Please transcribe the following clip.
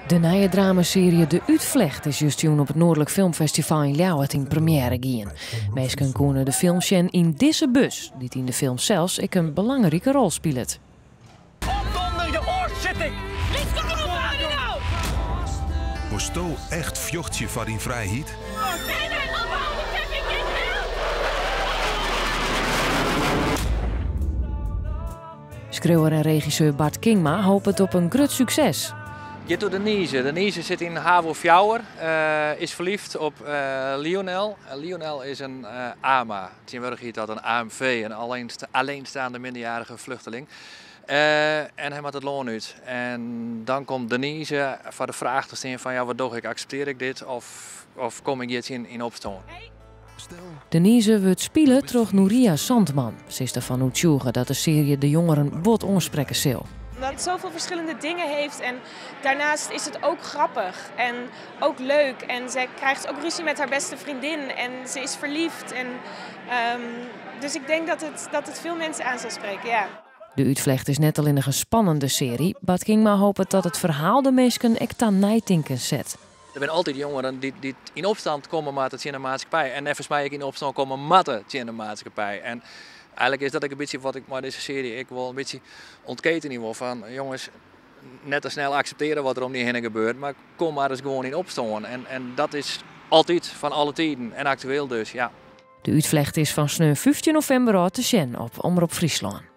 De nije dramasearje De Útflecht is justerjûn op it Noardlik Filmfestival yn Ljouwert yn premjêre gien. Minsken koene de film sjen yn dizze bus, dy't yn de film sels ek in belangrike rol spilet. Opdonder je oar sit ik! Wolsto echt fjochtsje foar dyn frijheid? Skriuwer en regisseur Bart Kingma hopet op in grut sukses. Giet oer Denise. Denise sit yn Havo fjouwer, is ferlyfd op Lionel. Lionel is in AMA. Tsjintwurdich hjit dat in AMV, in alleenstaande minderjarige vluchteling. En hy moat it lân út. En dan komt Denise foar de fraach te stean fan ja, wat doch ik? Akseptearje ik dit of kom ik hjir tsjin yn opstân? Denise wurdt spile troch Nouria Zandman. Se is derfan oertsjûge dat de searje de jongeren bot oansprekke sil. Omdat het zoveel verschillende dingen heeft en daarnaast is het ook grappig en ook leuk. En zij krijgt ook ruzie met haar beste vriendin en ze is verliefd. En, dus ik denk dat het veel mensen aan zal spreken, ja. De Útflecht is net allinnich in spannende searje. Bart Kingma hopet dat it ferhaal de minsken ek ta neitinken set. Der binne altyd jongeren dy't yn opstân komme moatte tsjin de maatskippij. En neffens my ek yn opstân komme moatte tsjin de maatskippij. En eigenlik is dat ek in bytsje wat ik mei dizze searje ek wol in bytsje ûntketenje wol. Fan jonges, net te snel akseptearje wat der om dy hinne gebeurt, mar kom mar ris gewoan yn opstân. En dat is altyd fan alle tiden en aktueel dus, ja. De Útflecht is fan sneon 15 novimber ôf te sjen op Omrop Fryslân.